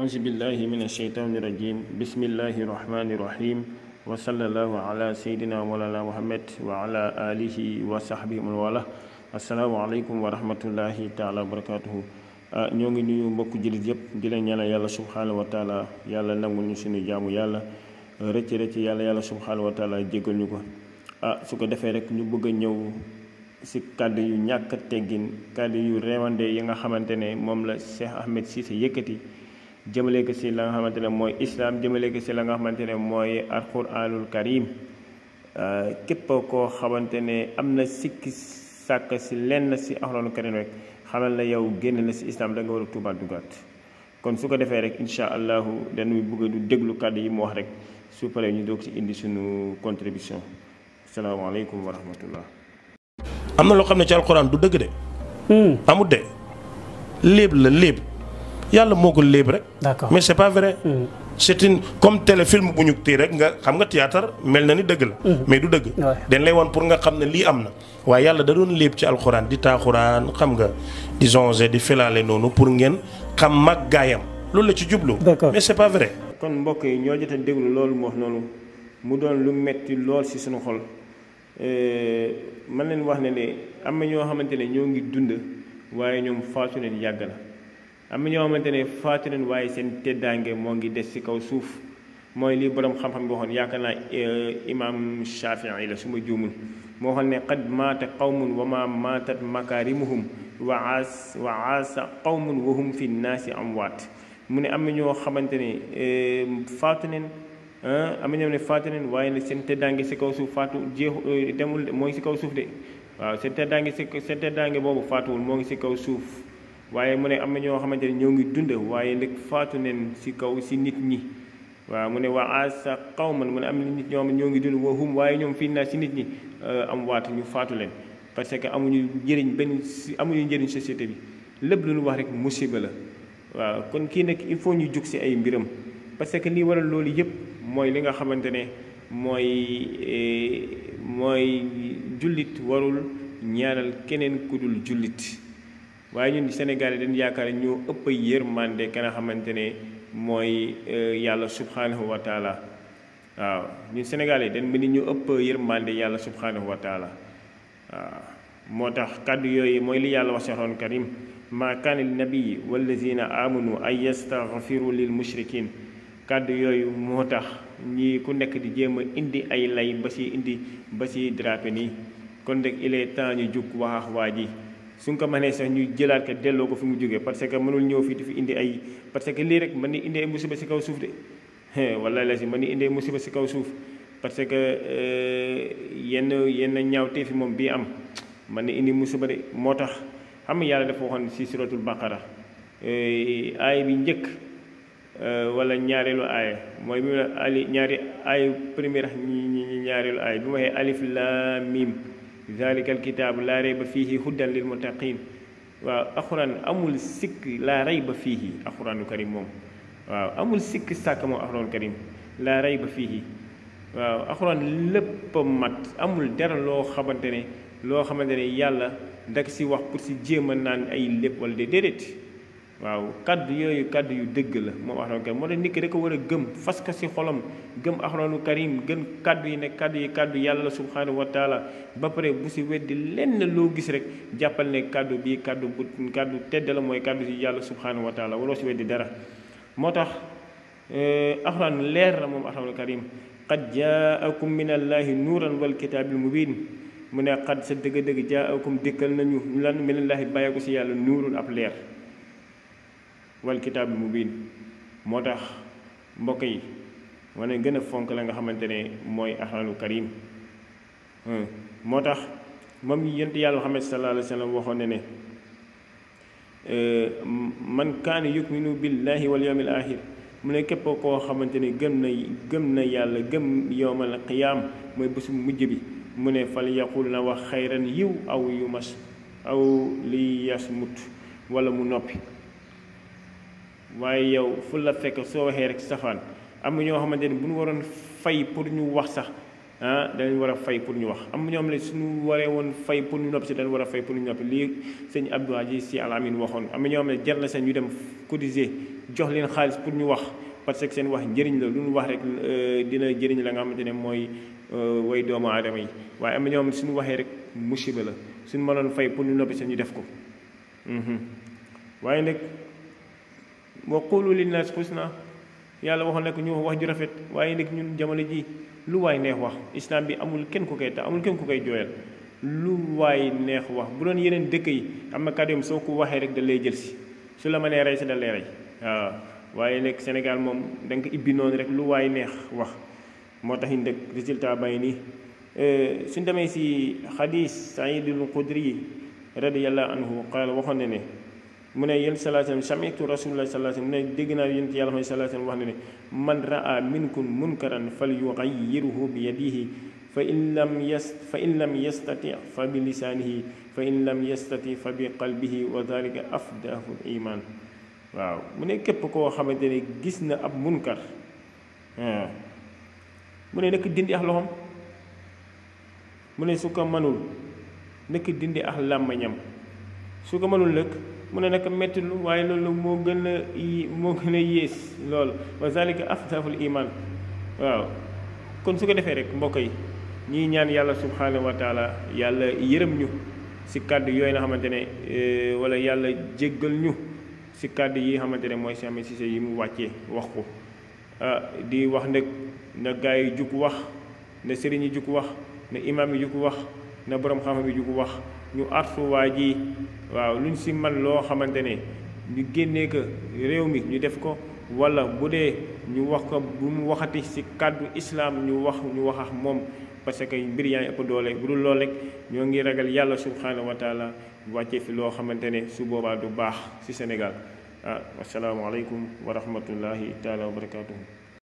auzu billahi min asheytaani rajim bismillahi rahmani rahim wa sallallahu ala seydina walala muhammad wa ala alihi wa sahbihi man wala asalaamaaleykum wa rahmatullahi taala wa barakatuhu ñoo ngi nuyu mbokku jullit yëpp di leen ñaanal yàlla subhaanahu wa taala yàlla nangul ñu suñu jaamu yàlla rëcc yàlla subhaanahu wa taala jéggal ñu ko su ko defee rek ñu bëgg a ñëw si kàddu yu ñàkk teggin kàddu yu réewande yi nga xamante ne moom la Cheikh Ahmed Cissé yëkkati jëmale ko si la nga xamante ne mooy islam jëmale ko si la nga xamante ne mooy alquranul karim képp koo xamante ne am na sikki sàkk si lenn si alquranul karim rek xamal na yow génn na si islam da nga war a tuubaat dugaat kon su ko defee rek incha allahu dañuy bëgg du déglu kàddu yi mu wax rek su paree ñu doog si indi suñu contribution asalaamaaleykum wa rahmatullah. am na loo xam ne ci alquran du dëgg de. amut de léeb la léeb yàlla moo ko léeb rek. d'accord mais c'est pas vrai. c'est une comme téléfilm bu ñu téye rek nga xam nga théâtre mel na ni dëgg la. mais du dëgg. dañ lay woon pour nga xam ne lii am na. waaye yàlla da doon léeb ci alxuraan di taaxuraan xam nga di zonge di filaale noonu pour ngeen xam mag gaayam loolu la ci jublu. mais c'est pas vrai. kon mbokk yi ñoo jot a déglu loolu mu wax noonu mu doon lu metti lool ci suñu xol man leen wax ne ne am na ñoo xamante ne ñoo ngi dund waaye ñoom faatu leen yàgg na. am na ñoo xamante ne faatu leen waaye seen teddaange moo ngi des ci kaw suuf mooy lii borom xam-xam bi waxoon yaakaar naa imam Shafii la su ma juumul moo waxoon ne qad maata qawmun wa ma maatat makaarimuhum wa aasa qawmun wa hum fi naasi amwaat mu ne am na ñoo xamante ne faatu leen am na ñoo ne faatu leen waaye nag seen teddaange ci kaw suuf faatu jeexu demul moo ngi ci kaw suuf de waaw seen teddaange boobu faatuwul moo ngi ci kaw suuf waaye mu ne am na ñoo xamante ne ñoo ngi dund waaye nag faatu neen ci kaw ci nit ñi waaw mu ne waa asa qawman mu ne am na nit ñoo xam ne ñoo ngi dund wahum waaye ñoom fii naa ci nit ñi am waatu ñu faatu leen parce que amuñu njëriñ société bi lépp lu ñu wax rek musiba la waaw kon kii nag il faut ñu jug ci ay mbiram parce que lii waral loolu yëpp mooy li nga xamante ne mooy jullit warul ñaanal keneen ku dul jullit waaye ñun Sénégal yi dañu yaakaar ñoo ëpp yërmande ka nga xamante ne mooy yàlla subhanahu wa taala waaw ñun Sénégal yi dañ mel ni ñu ëpp yërmande yàlla subhanahu wa taala waaw moo tax kàddu yooyu mooy li yàlla wax ci Alxuraan karim maa kaana li nabii wallazina amanu an yastaghfiru lil mushrikin kàddu yooyu moo tax ñi ku nekk di jéem a indi ay lay ba ci drapé nii kon nag il est temps ñu jug wax waa ji suñ ko mënee sax ñu jëlaat ko delloo ko fi mu jógee parce que mënul ñëw fii di fi indi ay parce que lii rek mën ni indi ay musiba ci kaw suuf de wallaahi la si mën ni indi ay musiba ci kaw suuf parce que yenn ñaawtee fi moom bii am mën ni indi musiba de moo tax xam nga yàlla dafa waxoon ci suratul baqara aaya bi njëkk wala ñaareelu aaya mooy bi ñaari aaya première ñaareelu aaya bi ma waxee alif laam miim zalika alkitaabu laa rayba fiihi hudan lil muttaqin waaw alxuraan amul sikk laa rayba fiihi alxuraanu karim moom waaw amul sikk sàkk moom alxuraanu karim laa rayba fiihi waaw alxuraan lépp mat amul dara loo xamante ne yàlla dak si wax pour si jéem a naan ay lépp wala déedéet waaw kaddu yooyu kaddu yu dëgg la moom alxuraanu karim moo tax nit ki da ko war a gëm fas ko si xolam gëm alxuraanu karim gën kaddu yi ne kaddu yàlla subhanahu wa taala ba pare bu si weddi lenn loo gis rek jàppal ne kaddu bii kaddu tedd la mooy kaddu si yàlla subhanahu wa taala waroo si weddi dara moo tax alxuraan leer la moom alxuraanu karim qad jaakum min allahi nuuran wal kitaabil mubiin mu ne qad sa dëgg-dëgg jaakum dikkal nañu lan min allahi bàyyi ko si yàlla nuurun ab leer wal kitaabil mubiin moo tax mbokk yi ma ne gën a fonk la nga xamante ne mooy alxuraanu karim moo tax moom yonent yàlla Muhammad sallallahu alayhi wa sallam waxoon ne man kaana yuminu billahi wal yawmil axir mu ne képp koo xamante ne gëm na yàlla gëm yawmal qiyaam mooy bésu mujj bi mu ne fal yaqul na wax xayran yiw aw yu mas aw li yasmut wala mu noppi waaye yow fu la fekk soo waxee rek safaan am na ñoo xamante ne bu ñu waroon fay pour ñu wax sax danañ war a fay pour ñu wax am na ñoo xam ne suñu waree woon fay pour ñu noppi si dañ war a fay pour ñu noppi lii sëñ Abdou Aziz Sy Al Amine waxoon am na ñoo xam ne jar na sax ñu dem cotiser jox leen xaalis pour ñu wax parce que seen wax njëriñ la lu ñu wax rek dina jëriñ la nga xamante ne mooy way doomu aadama yi waaye am na ñoo xam ne suñu waxee rek musiba la suñu mënoon fay pour ñu noppi seen ñu def ko waaye nag wa qulu linnaas husna yàlla waxoon nag ñu wax ju rafet waaye nag ñun jamono ji lu waay neex wax islam bi amul kenn ku koy tax amul kenn ku koy jooyal lu waay neex wax bu doon yeneen dëkk yi am na kàddu yam soo ko waxee rek da lay jël si su la mënee rey si da lay rey waaw waaye nag Sénégal moom da nga ko ibbi noonu rek lu waay neex wax moo tax it résultat bay nii suñ demee si xadis Saïdul Xudri radiyallahu anhu qaala waxoon ne mu ne yéen sallallahu alayhi wa sallam sami'tu rasulullah sallallahu alayhi wa sallam mu ne dégg naa yéen yàlla sallallahu alayhi wa sallam wax ne man raa minkum munkaran falyughayyirhu bi yadihi fa in lam yastati fa bi lisaanihi fa in lam yastati fa bi qalbihi wa dhalika afdahu iman waaw mu ne képp koo xamante ne gis na ab munkar mu ne nekk dindi ak loxoom mu ne su ko mënul nekk dindi ak làmmañam su ko mënul nag mu ne naka metti lu waaye loolu moo gën a yées loolu wa zalika afdaful iman waaw kon su ko defee rek mbokk yi ñii ñaan yàlla subhanahu wa taala yàlla yërëm ñu si kàddu yooyu nga xamante ne wala yàlla jéggal ñu si kàddu yi xamante ne mooy Cheikh Ahmed Cissé yi mu wàccee wax ko di wax nag na gaa yi jug wax na sëriñ yi jug wax na imaam yi jug wax na borom xam-xam yi jug wax ñu artu waa ji waaw lu ñu si man loo xamante ne ñu génnee ko réew mi ñu def ko wala bu dee ñu wax ko bu mu waxati si kàddu islaam ñu wax ak moom parce que mbir yaa ngi ëpp doole bu dul loolu rek ñoo ngi ragal yàlla subhanahu wa taala wàccee fi loo xamante ne su boobaa du baax si Sénégal asalaamaaleykum wa rahmatullahi taala wa barakatuhu